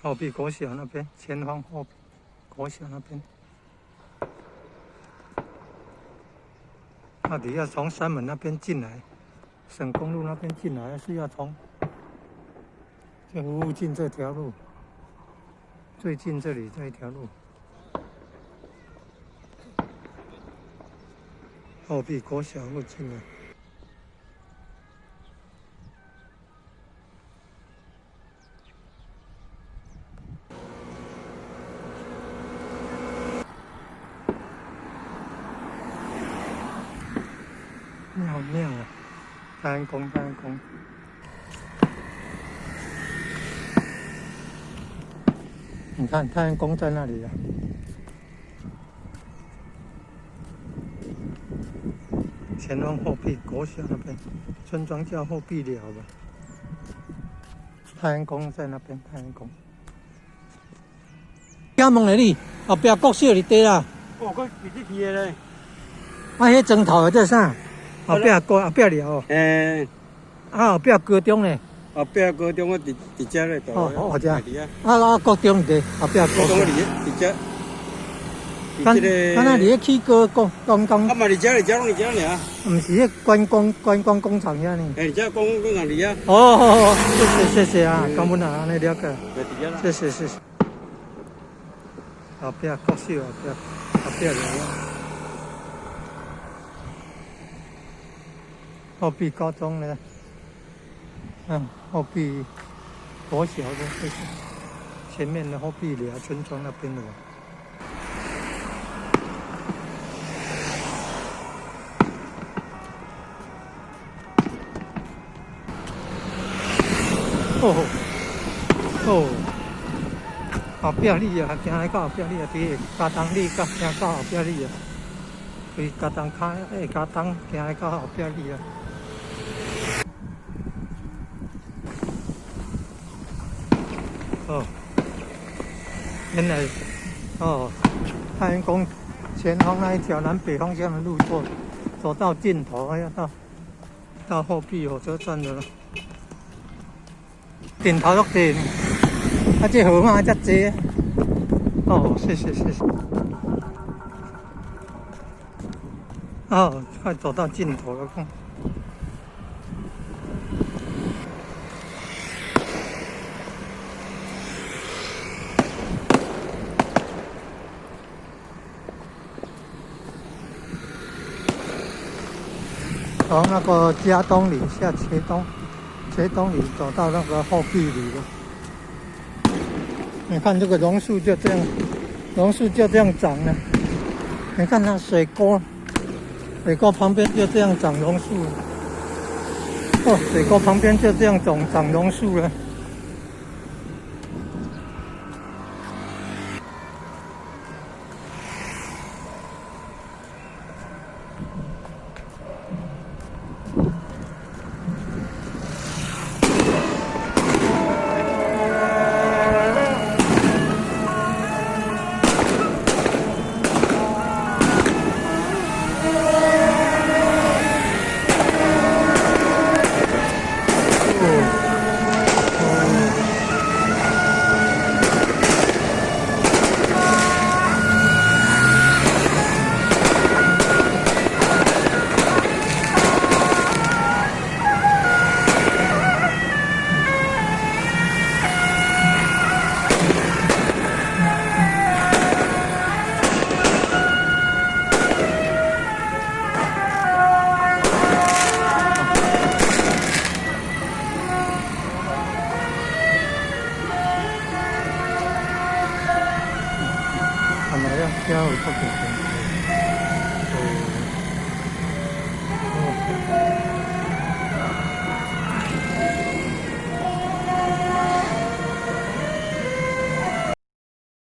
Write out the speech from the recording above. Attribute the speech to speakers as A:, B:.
A: 后壁国小那边，前方后壁国小那边。那你要从三门那边进来，省公路那边进来，是要从这附近这条路，最近这里这一条路。后壁国小附近的。妙妙啊！太安宫，太安宫。你看太安宫在那里啊。前方后壁国小那边，村庄叫后壁寮吧。太安宫在那边，太安宫。请问下你，后壁国小伫佗啦？
B: 哦，我直接去的咧。
A: 啊，彼砖头的这啥？后壁高后壁寮。
B: 欸。
A: 啊，后壁高中咧。
B: 后壁高中我伫伫遮咧。
A: 哦，哦，遮。啊啊，国中伫后壁国中。
B: 伫伫遮。
A: 敢敢若伫咧起高公公公。
B: 啊嘛，伫遮，伫遮，拢伫遮尔。
A: 毋是彼观光观光工厂遐呢。
B: 欸，伫遮观光工厂伫遐。
A: 哦哦哦，谢谢谢谢啊，感恩啊，按呢了解。谢谢谢谢。后壁国小后壁后壁寮。后壁高中呢？后壁国小的，这是前面的后壁寮村庄那边的。哦哦，后壁里啊，行来到后壁里啊，伫个加东里，到行到后壁里啊。对，加东卡，加东行来到后壁里啊。哦，原来，哦，太安宫前方那一条南北方向的路，走走到尽头，要到后壁火车站的了。顶头足济呢，啊，这号码遮济。哦，谢谢谢谢。哦，快走到尽头了，看。从那个佳冬里下茄东，茄东里走到那个后壁里了。你看这个榕树就这样，榕树就这样长了。你看那水沟，水沟旁边就这样长榕树。哦，水沟旁边就这样长长榕树了。